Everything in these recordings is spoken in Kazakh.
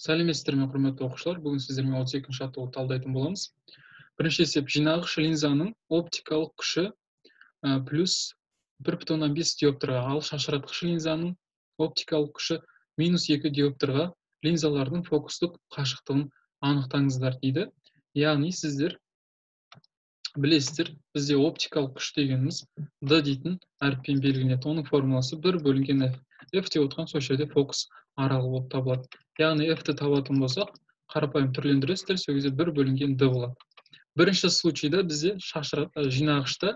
Сәлеметсіздер ме, құрметті оқушылар! Бүгін сіздермен 32-ші жаттығуды талдайтын боламыз. Бірінші есеп: жинағыш линзаның оптикалық күші плюс 1,5 диоптрға, ал шашыратқыш линзаның оптикалық күші минус 2 диоптрға, линзалардың фокустық қашықтығын анықтаңыздар дейді. Яғни сіздер білесіздер, бізде оптикалық күш дегеніміз D дейтін әріппен белгіленеді. Оның формуласы 1 бөлінген F. F деп отырған сол жерде фокус аралығы болып табылады. Яғни F-ті табатын болсақ, қарапайым түрлендіресіздер, сол кезде 1 бөлінген D болады. Бірінші случайда бізде жинағышта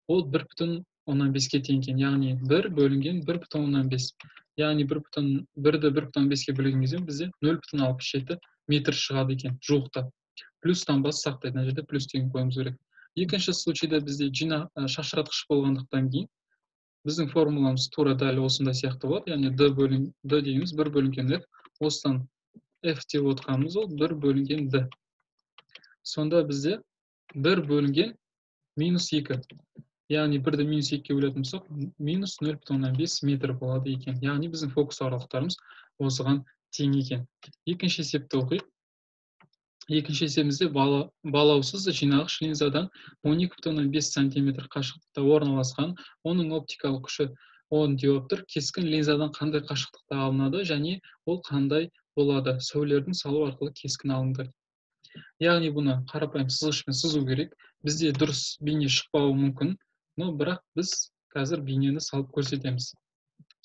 ол 1,5-ке тең екен. Яғни 1 бөлінген 1,5. Яғни 1-ді 1,5-ке бөлген кезде бізде 0,67 метр шығады екен, жуықта. Плюс таңбасы сақтайды, мына жерде плюс деген қоюымыз керек. Екінші случайда бізде шашыратқыш болғандықтан кейін біздің формуламыз тура дәл осындай сияқты болады. Яғни D бөлін D дегеніміз 1 бөлінген F, осыдан F деп отырғанымыз ол 1 бөлінген D. Сонда бізде 1 бөлінген минус 2. Яғни 1-ді минус 2-ге бөлетін болсақ, минус 0,5 метр болады екен. Яғни біздің фокус аралықтарымыз осыған тең екен. Екінші есепті оқиық. Екінші есебімізде балаусыз жинағыш линзадан 12,5 сантиметр қашықтықта орналасқан, оның оптикалық күші 10 диоптр, кескін линзадан қандай қашықтықта алынады және ол қандай болады? Сәулелердің салу арқылы кескін алыңдар. Яғни бұны қарапайым сызғышпен сызу керек. Бізде дұрыс бейне шықпауы мүмкін, но бірақ біз қазір бейнені салып көрсетеміз.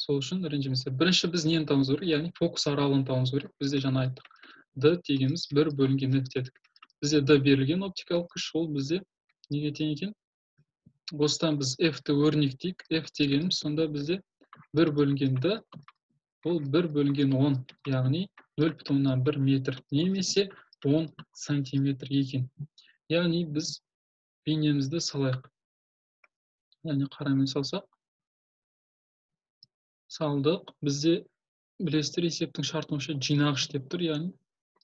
Сол үшін ренжімеңіздер. Бірінші біз нені табуымыз керек? Яғни фокус аралығын табуымыз керек. Бізде жаңа айттық. D дегеніміз 1 бөлінген F дедік. Бізде D берілген оптикалық күш, ол бізде неге тең екен? Осыдан біз F-ті өрнектейік. F дегеніміз сонда бізде 1 бөлінген D, ол 1 бөлінген 10, яғни 0,1 метр немесе 10 сантиметр екен. Яғни біз бейнемізді салайық. Яғни қарамен салсақ, салдық. Бізде білесіздер, есептің шарты бойынша жинағыш деп тұр, яғни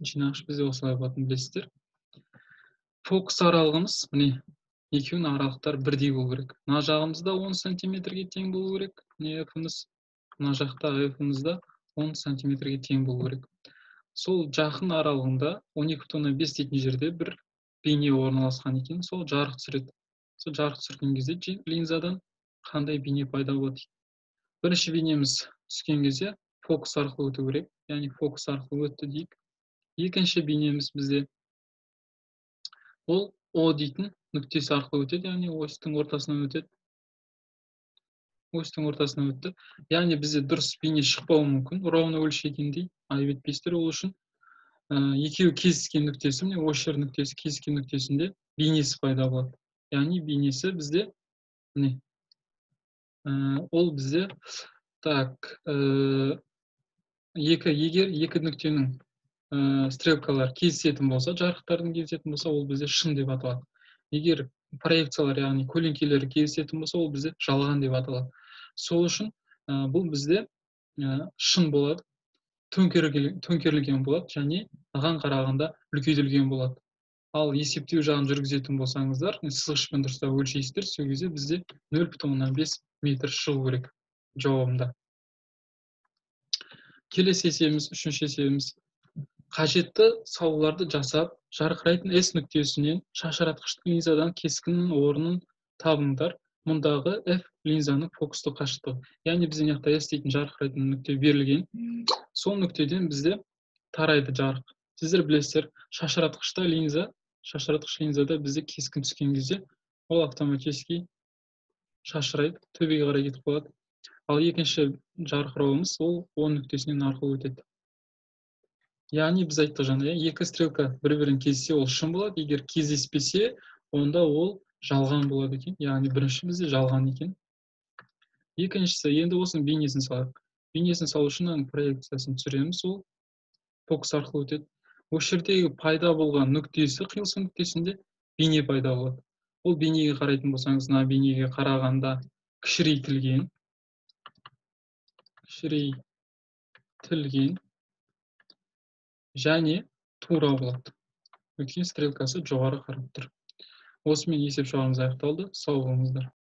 жинағыш бізде осылай болатынын білесіздер. Фокус аралығымыз, міне, екеуінің аралықтары бірдей болу керек. Мына жағымызда 10 сантиметрге тең болу керек, міне F-іміз, мына жақтағы F-іміз де 10 сантиметрге тең болу керек. Сол жақын аралығында 12,5 дейтін жерде бір бейне орналасқан екен, сол жарық түсіреді. Сол жарық түсірген кезде линзадан қандай бейне пайда болады? Бірінші бейнеміз түскен кезде фокус арқылы өту керек, яғни фокус арқылы өтті дейік. Екінші бейнеміз бізде ол О дейтін нүктесі арқылы өтеді, яғни осьтің ортасынан өтеді. Осьтің ортасынан өтті. Яғни бізде дұрыс бейне шықпауы мүмкін, ровно өлшегендей, айып етпейсіздер ол үшін. Екеуі кездескен нүктесі, міне осы жер нүктесі кездескен нүктесінде бейнесі пайда болады. Яғни бейнесі бізде міне, ол бізде так, екі, егер екі нүктенің стрелкалар кездесетін болса, жарықтардың кездесетін болса, ол бізде шын деп аталады. Егер проекциялар, яғни көлеңкелері кездесетін болса, ол бізде жалған деп аталады. Сол үшін бұл бізде шын болады, төңкерілген болады және аған қарағанда үлкейтілген болады. Ал есептеу жағын жүргізетін болсаңыздар, сызғышпен дұрыстап өлшейсіздер, сол кезде бізде 0,5 метр шығу керек жауабында. Келесі есебіміз, үшінші есебіміз. Қажетті салуларды жасап, жарқырайтын S нүктесінен шашыратқыштың линзадан кескіннің орнын табыңдар. Мұндағы F линзаның фокустық қашықтығы. Яғни бізде мына жақта S дейтін жарқырайтын нүкте берілген. Сол нүктеден бізде тарайды жарық. Сіздер білесіздер, шашыратқышта линза, шашыратқыш линзада бізде кескін түскен кезде ол автоматически шашырайды, төбеге қарай кетіп қалады. Ал екінші жарқырауымыз ол О нүктесінен арқылы өтеді. Яғни біз айттық жаңа, екі стрелка бір-бірін кездессе ол шын болады, егер кездеспесе, онда ол жалған болады екен. Яғни бірінші бізде жалған екен. Екіншісі, енді осының бейнесін салайық. Бейнесін салу үшін оның проекциясын түсіреміз, ол фокус арқылы өтеді. Осы жердегі пайда болған нүктесі, қиылысу нүктесінде бейне пайда болады. Ол бейнеге қарайтын болсаңыз, мына бейнеге қарағанда кішірейтілген, кішірейтілген және тура болады. Өйткені стрелкасы жоғары қарап тұр. Осымен есеп жауабымыз аяқталды. Сау болыңыздар.